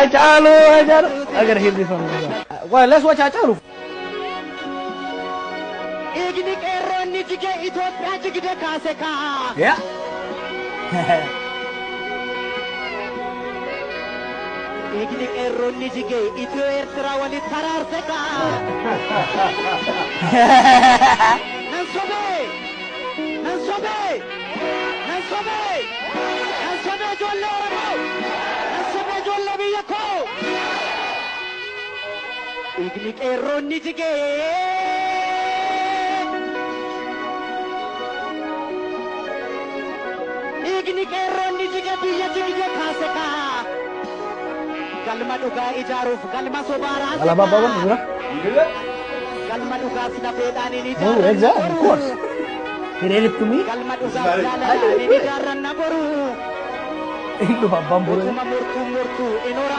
Hachalu, Hachalu. I gotta hear this one. Well, let's watch Hachalu. Dhiigni qeerroonni jige Itoophiyaa jigde kaase kaa. Yeah. Dhiigni qeerroonni jige Itiyoo Eertiraa walitti araarse kaa. Nan sobee! Nan sobee! Nan sobee! Nan sobee ijoollee Oromoo! Nan sobee ijoollee biyya koo! Dhiigni qeerroonni jige. Dhiigni qeerroonni jige biyya jigde kaase kaa. Galma dhugaa ijaaruuf galma sobaa raase Alaabaa kaa. Baba, dura. Galma dhugaas lafeedhaan hin Oh, ijaarranna exactly, of boru. course. He read it to me. Galma dhugaas jaalalaan hin ijaarranna boru. Inni dhufa abbaan boruu. Utuma murtuu murtuu inoora.